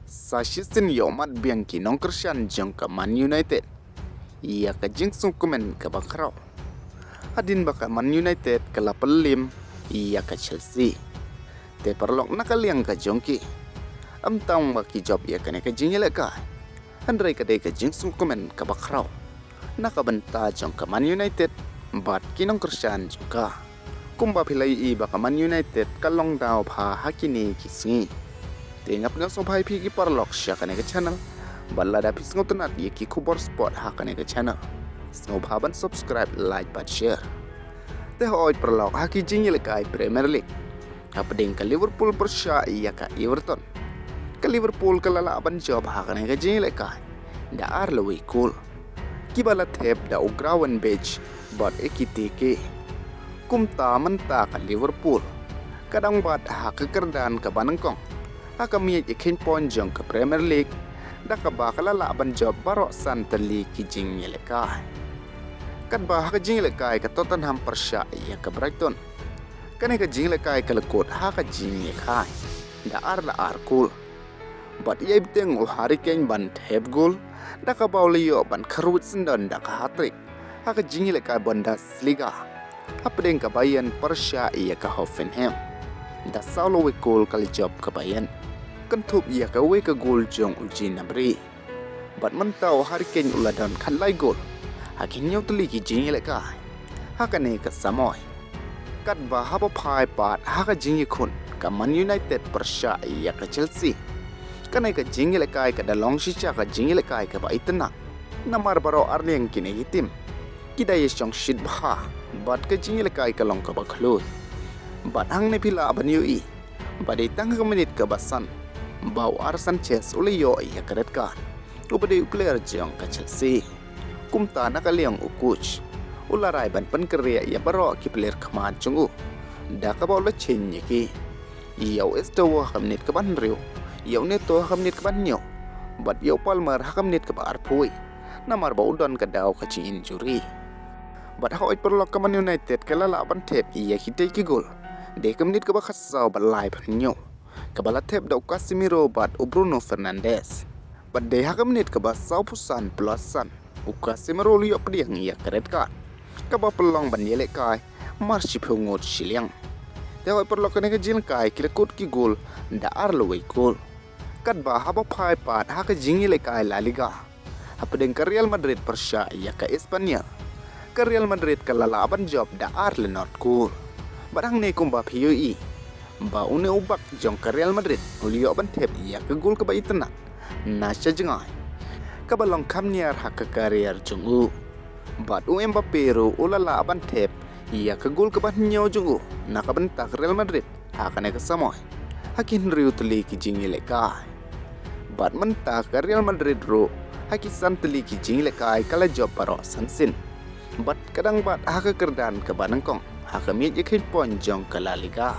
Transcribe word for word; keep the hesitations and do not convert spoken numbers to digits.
Sa shisien ïohmad biang ki nongkyrshan jong ka Man United ïa ka jingsngewkmen kaba khraw hadien ba ka Man United ka la pynliem ïa ka Chelsea. Te paralok, na ka liang ka jong ki, ym tang ba ki jop ïa kane ka jingïalehkai, hynrei ka dei ka jingsngewkmen kaba khraw na ka bynta jong ka Man United bad ki nongkyrshan jong ka. Kumba phi la ïohi ba ka Man United ka long daw bha ha kine ki sngi. Te nga pynïasoh bha ïa phi ki paralok sha kane ka channel, bad lada phi sngewtynnat ïa ki khubor sport ha kane ka channel, sngewbha ban subscribe, like bad share. Te hooid paralok, ha ki jingïalehkai Premier League, hapdeng ka Liverpool pyrshah ïa ka Everton, ka Liverpool ka la lah ban jop ha kane ka jingïalehkai da ar la wei kol, kiba la thep da u Gravenberch bad Ekitike. Kumta mynta ka Liverpool ka dang bat ha ka kyrdan kaba nyngkong ha ka miej ïakheiñ point jong ka Premier League, da kaba ka la lah ban jop baroh san tylli ki jingïalehkai. Katba ha ka jingïalehkai ka Tottenham pyrshah ïa ka Brighton, kane ka jingïalehkai ka la kut ha ka jingïalehkai da ar la ar kol. Bad ïai bteng u Harry Kane ban thep gol, da kaba u la ïoh ban kharwit syndon da ka hat-trick ha ka jingïalehkai Bundesliga, hapdeng ka Bayern pyrshah ïa ka Hoffenheim. Da saw la wei kol ka la jop ka Bayern, kynthup ïa kawei ka gol jong u Gnabry. Bad mynta u Harry Kane u la don khatlai gol ha ki hynñiew tylli ki jingïalehkai ha kane ka samoi. Katba haba phai pat ha ka jingïakhun ka Man United pyrshah ïa ka Chelsea, kane ka jingïalehkai ka da long shisha ka jingïalehkai kaba itynnad, namar baroh arliang kine ki team ki da ïashong shit bha bad ka jingïalehkai ka long kaba khlaiñ. Bad hangne phi lah ban ïohi ba dei tang ha ka minit kaba san ba u Reece Sanchez u la ïoh ïa ka red card, uba dei u player jong ka Chelsea. Kumta na ka liang u coach u la rai ban pynkhreh ïa baroh ki player khmat jong u, da kaba u la change ïa ki, ïa u Eto'o ha ka minit kaba hynriew, ïa u Neto ha ka minit kaba hynñiew, bad ïa u Palmer ha ka minit kaba arphew, namar ba u don ka daw ka jinginjury. Bad hooid paralok, ka Man United ka la lah ban thep ïa kitei ki gol dei ka minit kaba khatsaw bad laiphew hynñiew, kaba la thep da u Casemiro bad u Bruno Fernandes. Bad dei ha ka minit kaba sawphew san plus san, u Casemiro u la ïoh pdiang ïa ka red card, kaba pynlong ban ïalehkai mar shiphew ngut shiliang. Te hooid paralok, kane ka jingïalehkai ki la kut ki gol da ar la wei kol. Katba haba phai pat ha ka jingïalehkai La Liga, hapdeng ka Real Madrid pyrshah ïa ka Espanyol, ka Real Madrid ka la lah ban jop da ar la nod kol. Bad hangne kumba phi ïohi ba une u back jong ka Real Madrid u la ïoh ban thep ïa ka gol kaba itynnad na sha jngai, kaba long kham niar ha ka career jong u. Bad u Mbappe ruh u la lah ban thep ïa ka gol kaba hynñiew jong u na ka bynta ka Real Madrid ha kane ka samoi ha ki hynriew tylli ki jingïalehkai. Bad mynta ka Real Madrid ruh ha ki san tylli ki jingïalehkai ka la jop baroh san sien, bad ka dang bat ha ka kyrdan kaba nyngkong ha ka miej ïakheiñ point jong ka La Liga.